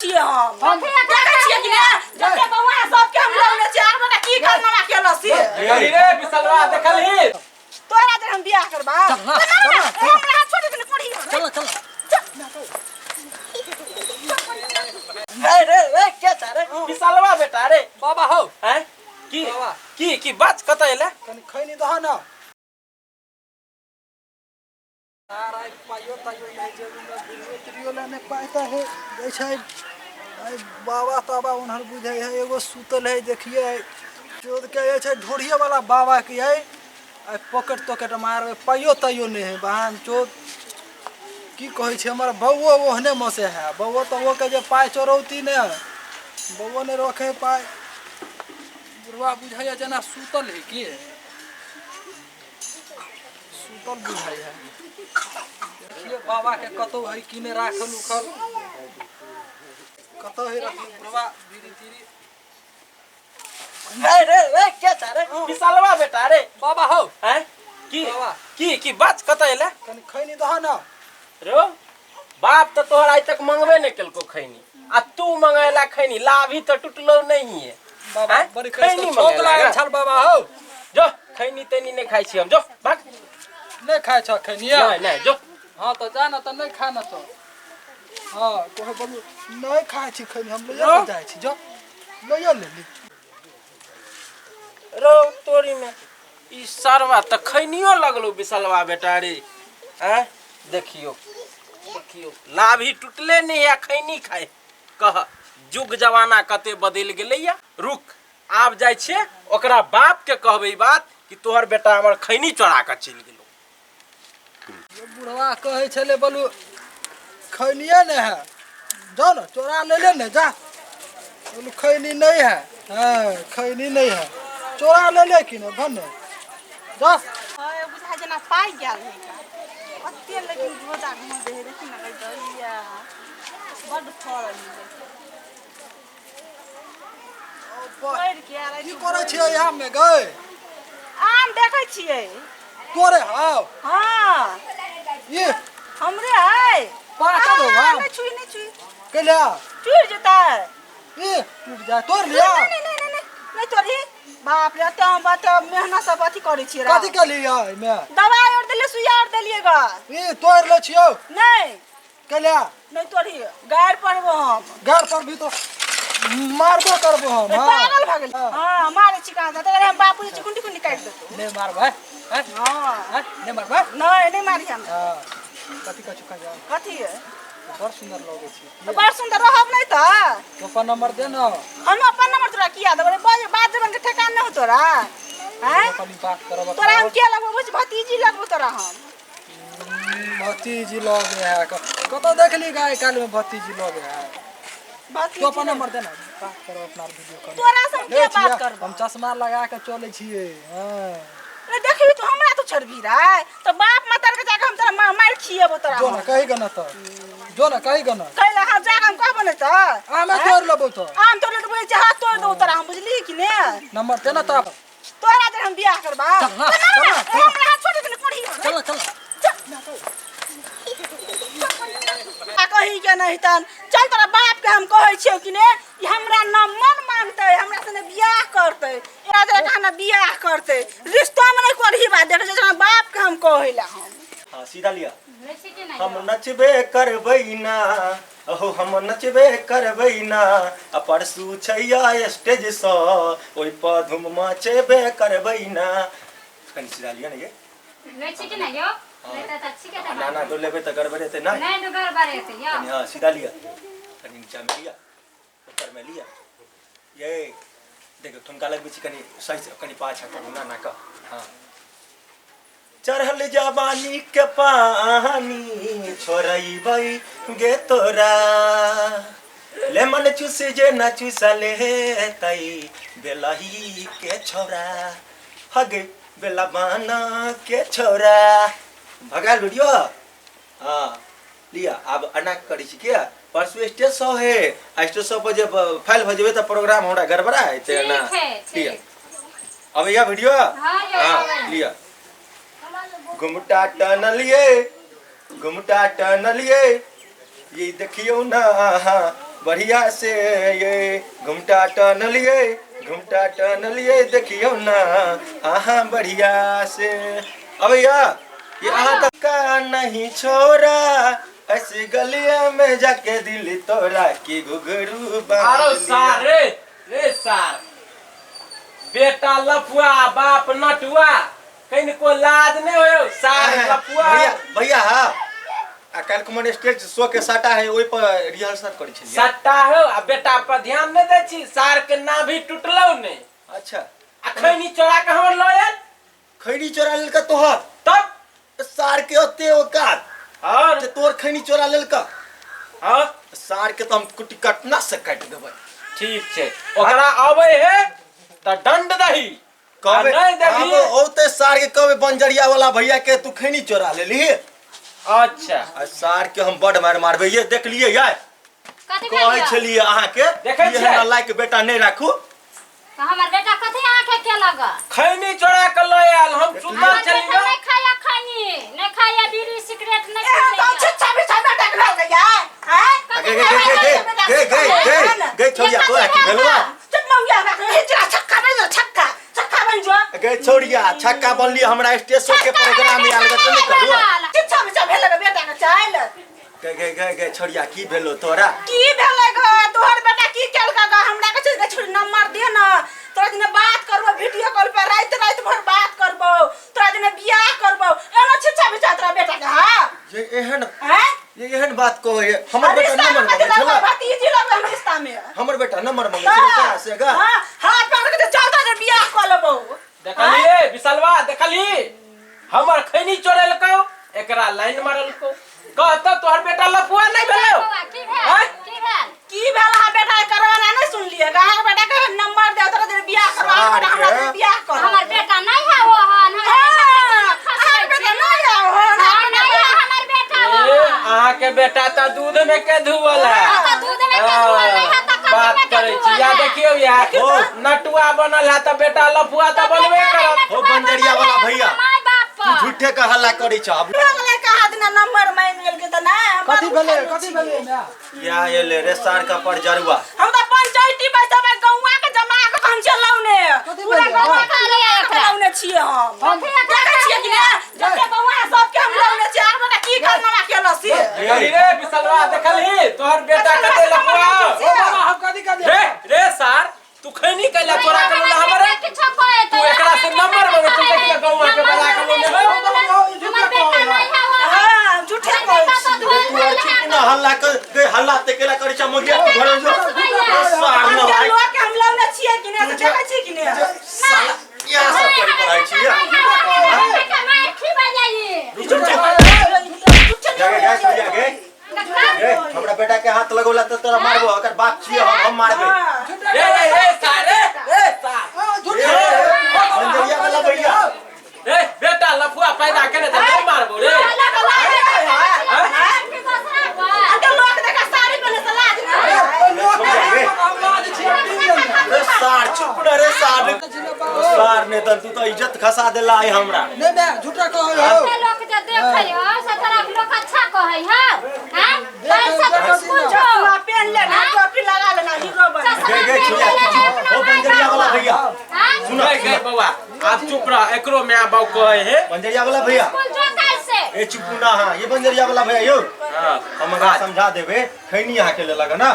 छियै हम देखै छियै कि ने जते बौआ है सबके हम लौने छियै आर बेटा की करना केलौ से देखलही रे बिसलवा देखलही तोरा जे हम बियाह करबा चल ना, चल ना, चल। हमरा हाथ छोड़ दे कोढ़ी चल चल रे रे रे के छ रे बिसलवा बेटा रे बाबा हौ हैं की बाबा। की की बात कत एले कनि खैनी दह न आर आइ पाइयो ताइयो नहि जेबीमे बीड़ियो तीड़ियो लए नहि पाइ तऽ हे जाइ छै आइ बाबा ताबा ओन्हर बुझै है एगो सुतल है देखिए चोद के जे छै ढोढ़िए वाला बाबा के है आइ पॉकेट तॉकेट मारबै पाइयो ताइयो नहि है बहन चोद की कहै छै हमर बौओ ओहने मसे है बौओ तौओ के जे पाइ चोरौती ने बौओ नहि रखै पाइ बुढ़वा बुझाइया जेना सुतल है की सुतल बुझाइ है देखिए बाबा के कतौ है कि नहि राखल उखल कतऽ है रखल बुढ़वा बीड़ी तीड़ी रे रे रे के छ रे बिसलवा बेटा रे बाबा हौ हैं की बाबा। की की बात कत एले कनि खैनी दह न रो बाप तऽ तोहर आइ तक मंगबे नहि केलको खैनी आ तू मंगेला खैनी लाभी तऽ टुटलो नहीं है बाबा आँय? बड़ी खैनी छौक मंगेला लागल गा। छल बाबा हौ जो खैनी तैनी नहि खाइ छी हम जो भाग नहि खाइ छ खैनिया नहीं नहीं जो हाँ तऽ जा न तऽ नहि खा न तऽ हाँ कहै बोलू नहि खाइ छी खैनी हम लैए कऽ जाइ छी जो लैए लेली रो तोरी में ई सरवा तऽ खैनियो लगलो बिसलवा बेटा रे आँय देखियो देखियो लाभी टूटले नहीं है खैनी खाए कह जुग जमाना कते बदलि गेलैया रुक आब जाइ छियै ओकरा बाप के कहबै ई बात कि तोहर बेटा हमर खैनी चोरा कऽ चलि गेलो बुढ़वा कहै छलै बोलू खैनिए नहि है जाओ ने चोरा ले ले ने जा बोलू खैनी नहीं है हाँ खैनी नहीं है चोरा ले ले कि ने भने जा हाँ बुझा जेना पाइ गेल है कते लेकिन रोजा घूम दे है देखी ना गई दहिया बड्ड फड़ल है तोड़ि के आर की करै छियै आममे गै आम देखै छियै तोरे हाव हाँ ये हमरे है पाकल हो आम नहि छुई नहि छुई कैला टूटि जेतै ये टूट जाए तोड़ लिया नहीं नहीं नहीं नहीं नहीं तोड़ी बाप रे तो हम तो मेहनत सब अथी करै छियै रे। कथी के लिया एहिमे दवाई और देलियै सुइया और देलियै ग ये तोड़ ले छियौ नहीं कैला नहीं तोड़ी गारि पड़बो हम घर पर भी तो मारबो करबो हम ए, हाँ। पागल भऽ गेल हाँ। हाँ मारै छी कहाँ तऽ हम बापूजी छी कुंडी कुंडी काटि देतौ नहि मारबै हैं? हाँ हैं? नहि मारबै नहीं नहीं मारी हम हाँ। कथी कछु खा जा कथी है बड़ सुंदर लगै छी तऽ बड़ सुन्दर रहब नहीं तऽ तो अपन नंबर दे न हम अपन नंबर तोरा किया देबो रे बाज बात जबन के ठेकान नहीं हो तोरा हैं कनी बात करब तोरा हम किया लगबो बुझ भतीजी लगबो तोरा हम भतीजी लगे है कतऽ देखली गाय काल्हि में भतीजी लगे है भतीजी तो अपन नंबर दे ना बात करब अपना वीडियो कॉल तोरा से हम ले के छियै, बात करबो हम चश्मा लगा के चलै छियै हाँ रे देखबी तू हमरा तो छोड़बी रे तो बाप मातार के जाके हम तोरा मार खिएबो तोरा जो ना कही गना तऽ जो ना कही गना कैला हम जाके हम कहबो नहीं तऽ आमे तोड़ लेबौ तऽ आम तोड़ लेबो जे हाथ तोड़ देबो तोरा हम बुझली कि ने नंबर दे ना तऽ तोरा जे हम बियाह करबा चल ना, चल ना, चल। हमरा हाथ छोड़ दे कोढ़ी चल चल आ कही के नहीं तन चल तोरा बाप के हम कहै छियौ कि ने ई हमरा नंबर मांगतै हमरा सने बियाह करतै एकरा जरा कहाँ बियाह करतै रिश्तो में नहीं करही बात देखै छै बाप के हम कहै ला हम हाँ सीधा लिया हम नचबे करबै ना अहो हम नचबे करबै ना आ परसू छैया स्टेज सँ ओहि पर धूम मचेबे करबै ना कनि सीधा लिया ने ये लै छी कि नहि यौ नहि तऽ अच्छी के ना ना दो लेबै तऽ गड़बड़ हेतै ना नहि तऽ गड़बड़ हेतै यौ कनि हाँ सीधा लिया कनि नीचा में लिया ऊपर में लिया ये देखियौ ठुमका लगबै छी कनि सही से कनि पाछा करू ना ना कऽ हाँ चढ़ल जवानी के पानी छोड़ैबै गे तोरा लेमन चूस जे न चूसले तई बेलही के छोरा हगे बेला बाना के छोरा भगाल वीडियो हाँ लिया आब एना करै छी किया परसू स्टेज शो है आ स्टेज शो पर जे फाइल भऽ जेबै तऽ प्रोग्राम हमरा गड़बड़ा हेतै ना ठीक है लिया ठीक अब यह वीडियो हाँ यौ हाँ आबै। लिया घुमटा टनलिए घुमटा टनलिए ये देखियौ ना अहाँ बढ़िया से ये घुमटा टनलिए, घुमटा टनलिए, देखियो ना अहाँ बढ़िया से। अबैया ये अहाँ तक का नहीं छोरा, ऐसे गलिया में जाके दिल तोरा की घुघरू बांध आरो लिया। सार रे रे सार, बेटा लफुआ बाप नटुआ, कनिको लाज नहीं होयो सार लफुआ। भैया भैया हाँ, आ काल्हि कुमार स्टेज शो के साटा है, ओहि पर रिहर्सल करै छलियै। सट्टा हो आ बेटा पर ध्यान नहीं दै छी, सार के नाभि टूटलौ नहीं। अच्छा। आ खैनी चोरा के हमर लऽ आयल। खैनी चोरा लेलका तोहर? तब सार के ओते औकात और जे तोर खैनी चोरा लेलका? हाँ। सार के तो हम कुटी कटना से काटि देबै। ठीक छै, ओकरा आबै है तऽ दंड दही। कहबै आ नहि देबही? आब औते सार के कहबै बंजरिया वाला भैया के तू खैनी चोरा लेली। अच्छा। आ सार के हम बड मार मारबै। ये देख लिए यार, कथी कहै भेल यौ? छलियै अहाँके देखै कि छियै? एहन लायक बेटा नहि राखू। तऽ हमर बेटा कथी अहाँके केलक? खैनी चोरा के लऽ आयल, हम सुतल हमर बेटा छलियै। नहि खाइया खैनी, नहि खाइया बीड़ी सिगरेट नहि एहन तो खाइया। छिच्छा बिछा बेटा के भेल गया हैं? कथी गे गे भेल? गे गे गे गे गे गे छौड़िया तोरा की भेलवा? चुप मौगिया हमरा हिजरा छक्का बन जो, छक्का छक्का बन जो। गे छौड़िया छक्का बनली हमरा स्टेज शो के प्रोग्राम में आयल तऽ नहि करू। छिच्छा बिछा भेल गे बेटा के चाइल। गे गे गे गे छौड़िया की भेलो तोरा? की भेलै ग तोहर बेटा की केलका ग? हमरा के छै छोड़ी नंबर दे न, तोरा दिने बात करबो वीडियो कॉल पर, रात रात भर बात करबो, तोरा दिने बियाह करबो। एना छिच्छा बिछा तोरा बेटा के। हां ये एहन हैं? ये एहन बात कहै हमर बेटा रिश्ता नंबर में मंगै कथी छला। लगबै? भतीजी लगबै हम रिश्ता में। हमर बेटा नंबर मंगै छला तोरा से गा? हां हाथ पकड़ के चल तो बियाह क लेबो। देखलिए विशालवा, देखली हमर खैनी चोरेलकौ, एकरा लाइन मारलकौ। कहत तोहर बेटा लफुआ नहीं भेलौ? बौआ, की भेल? आँय? की भेल? की भेल अहाँ बेटा के करवाना नहीं सुनलिए? अहाँ बेटा के नंबर दे, तोरा दिने बियाह करबो, अहाँ बेटा हमरा दिने बियाह करब। हमर बेटा नहीं है ओहन, हमर हाँ, बेटा अहाँ बेटा नहीं है ओहन, हाँ, नहीं है हमर बेटा ए, ओहन। अहाँ के बेटा तऽ दूध में के धुअल है। हाँ, तऽ दूध में के धुअल नहीं है, तऽ कथी बात में के करै छी। धुअल या है? देखियौ या नटुआ बनल है तऽ बेटा लफुआ तऽ बनबे करत। हो बंजरिया वाला भैया, माय बाप तू पर। झूठे के हल्ला करै छ। अब भऽ गेलै कहा दिना नंबर मांगि लेलकै तऽ नहि, हम कथी बाबू भेलै? खाली कथी छी। भेलै माय? या एले रे सार का पर जरुआ। हम तऽ पंचायती बैसबै गौआ के जमा के हम चलौने, कथी पूरा भेलै? गौआ के कथी जमा के एकरा? लौने छियै हम। कथी एकरा? देखै छियै कि नहि? जते गौआ है सबके हम लौने छियै। आर बेटा की करना केलौ से? देखलही रे विशालवा, देखलही तोहर बेटा कते लफुआ। ओ बाबा हम कथी कथी? रे रे सार, तू खैनी कैला चोरा के लौला हमरे? किछो कहै तू एकरा से नंबर मंगे, तू देखले गौआ के बला के लौने हो। हमर बेटा नहीं है ओहन। हां झूठे हमर कहै बेटा छी। तऽ धोल तू आर धोल चुप है। ना हल्ला कर गे, हल्ला ते केला करै छ मगिया तू घर जो। सार हम न के लायक लोग के हम लौने छियै कि नहि से देखै छियै कि नहि? साला या सब करी पढ़ाई छी। हमर बेटा मारि खिबा जाइए। झूठे झूठे गे गे छौड़िया गे गे, हमरा बेटा के हाथ लगौला तऽ तोरा मारबो, ओकर बाप छियै हम, हम मारबै। रे रे रे सार, रे रे सार, बंजरिया वाला भैया। रे बेटा लफुआ पैदा केने तऽ नहि मारबो रे। अंकल लोग देखा साड़ी पहने से लाज नहि है। रे सार चुप न रे सार, सार ने तन तू तो इज्जत खसा देला आई हमरा। नहीं माय झूठा कहै हो। लोक जे देखै हो से तोरा लोक अच्छा कहै हो। हैं? पैसा तो स्कूल जो। चश्मा पहन लेना, टोपी लगा लेना, हीरो बन। गे गे छुया हो बंजरिया वाला भैया, हैं? सुनो गए गए बौआ, आप चुप रह, एकरो my बाप कहै है। बंजरिया वाला भैया स्कूल जो कैसे? ए चुप ना। हां ये बंजरिया वाला भैया यो, हां हम अहाँ समझा देबे। खैनी अहाँ के लेलक ना?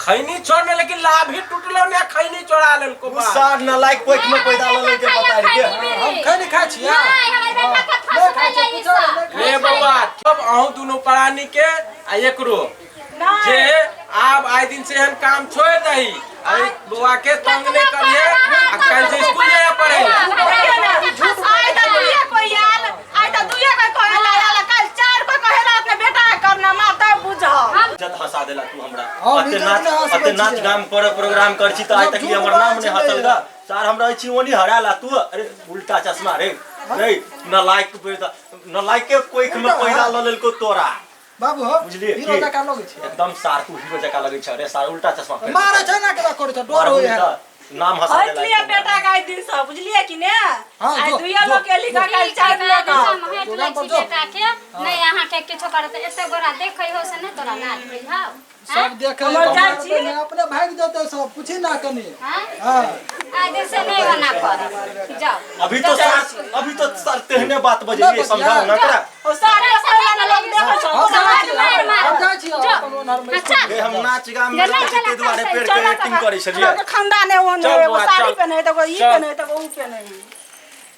खैनी छोड़ने लेकिन लाभ ही टूटलो ने, खैनी चोरा लेलको उ बा। सार न लायक कोख में पैदा लल के पता के। हम खैनी खाइ छियै। नहीं, हमर बेटा के नहीं खाइ फंसबै छियै, ई कुछो सब। नहीं खाइ रे बौआ, तब अहूँ दुनू प्राणी के आ एकरो जे आब आइ दिन से एहन काम छोड़ दही, अरे बौआ के तंग नहीं करिए आ काल्हि से स्कूल जाय पड़े। आइ तऽ दुइये कोइ आयल, आइ तऽ दुइये कोइ कहेला आयल, काल्हि चारि कोइ कहेला अपने बेटा के करना मा तब बुझब। इज्जत हंसा देला तू हमरा। हम अते इज्जत नाच नहि हंसबै अते नाच छियै। गाम पर प्रोग्राम कर छी तऽ आइ तक झूठ हमर नाम बाजै नहि छियै। हंसल गा। सार हम रहै छी ओनी हराला तू। अरे उल्टा चश्मा रे रे न लायक पैदा न लायक के कोख में पैदा ल लेलको तोरा। बाबू हो, बुझलिए हीरो की? जकाँ लगै छै एकदम सार तू हीरो जकाँ लगै छ रे सार, उल्टा चश्मा पहिर। मारै छै ना केना करै छै, डर होय है। नाम हंसा हट देला लिया बेटा के आइ दिन से, बुझलिए कि ने? हाँ, आइ जो, दुइया जो, लोग के लिखा काल्हि चारि लोग। हम हटि लै छी बेटा के, नहि अहाँके किछो करत। एते गोरा देखै हो से नहि तोरा लाज होइ हौ? सब देखे हमर जाइ छी। अपने भागि जेतै सब, पूछी ना कनी। हाँ? हाँ। आइ दिन से नहि ओना करब, जाउ। अभी तो सर, अभी तो सर तेहने बात बजलिए, समझाओ ना करा। ओ सारे सारा ने लोग देखै छौ। हम जाइ छी, मार, मार। हम जाइ छी अपन ओनहर में। अच्छा। हे, हम नाच गाम में रहै छी, ताहि दुआरे पेड़ के एक्टिंग करै छलियै। खानदान है ओने चल एगो बौआ, साड़ी चल। पेन्हे, एगो ई चल। पेन्हे, एगो ऊ पेन्हे।